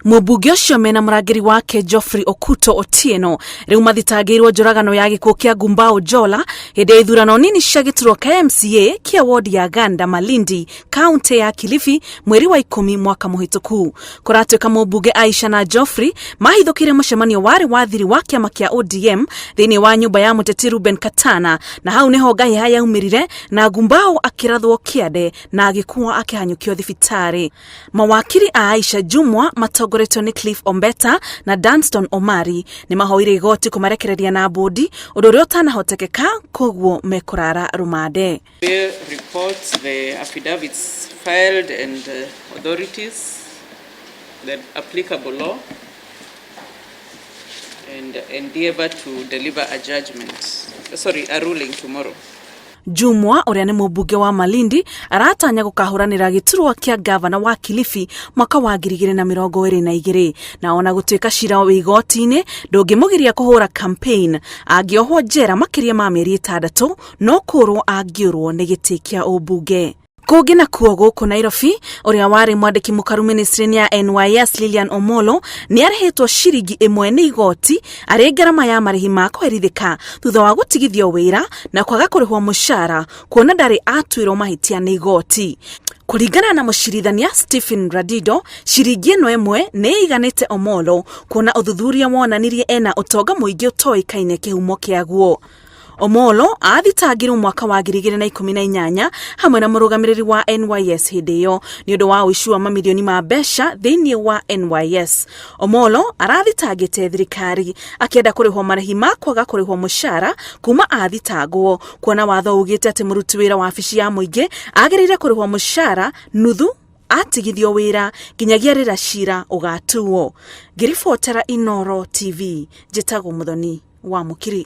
Mũmbunge ũcio mena mũrangĩri wake Geoffrey Okuto Otieno rĩu mathitangĩirwo njũragano ya gĩkuũ kĩa Gumbao Jola hĩndĩ ya ithurano nini cia gĩturwa kĩa MCA kĩa wodi ya Ganda Malindi kaunti ya Kilifi mweri wa 10 mwaka mũhĩtũku. Kũratuĩka mũmbunge Aisha na Geoffrey mahithũkĩire mũcemanio warĩ wa thiri wa kĩama kĩa ODM thĩinĩ wa nyũmba ya mũteti Ruben Katana, na hau nĩho ngahĩha yaumĩrire na Gumbao akĩrathwo kĩande na agĩkua akĩhanyũkio thibitarĩ. Mawakiri a Aisha Jumwa matongoretio nĩ Cliff Ombeta na Danston Omari nĩ mahoire igoti kũmarekereria na mbũndi, ũndũ ũrĩa ũtanahotekeka, koguo mekũrara rũmande. Bill reports the affidavits filed and authorities, the applicable law, and endeavor to deliver a judgment, sorry, a ruling tomorrow. Jumwa ũrĩa nĩ mũmbunge wa Malindi aratanya gũkahũranĩra gĩturwa kĩa gavana wa Kilifi mwaka wa 2022, na ona gũtuĩka cira wĩ igoti-inĩ ndũngĩmũgiria kũhũra campaign, angĩohwo njera makĩria ma mĩeri 6 no kũrwo angĩũrwo nĩ gĩtĩ kĩa ũmbunge. Kũngĩ nakuo gũkũ Nairobi, ũrĩa warĩ mwandĩki mũkaru ministry-inĩ ya NYS Lilian Omolo nĩ arĩhĩtwo ciringi 1 nĩ igoti arĩ ngarama ya marĩhi ma kũherithĩka thutha wa gũtigithio wĩra na kwaga kũrĩhwo mũcara kuona ndarĩ atuĩrwo mahĩtia nĩ igoti. Kũringana na mũcirithania Stephen Radido, ciringi ĩno 1 nĩ ĩiganĩte Omolo kuona ũthuthuria wonanirie ena ũtonga mũingĩ ũtoĩkaine kĩhumo kĩaguo. Omolo athitangirwo mwaka wa 2018 hamwe na mũrũgamĩrĩri wa NYS hĩndĩ ĩyo nĩ ũndũ wa ũici wa mamirioni ma mbeca thĩinĩ wa NYS. Omolo arathitangĩte thirikari akĩenda kũrĩhwo marĩhi ma kwaga kũrĩhwo mũcara kuma athitangwo, kuona watho ugĩte atĩ mũruti wĩra wa wabici ya mũingĩ agĩrĩire kũrĩhwo mũcara nuthu atigithio wĩra nginyagia rĩrĩa cira ũgatuo. Ngĩribotera Inooro TV, njĩtagwo Muthoni wa Mũkiri.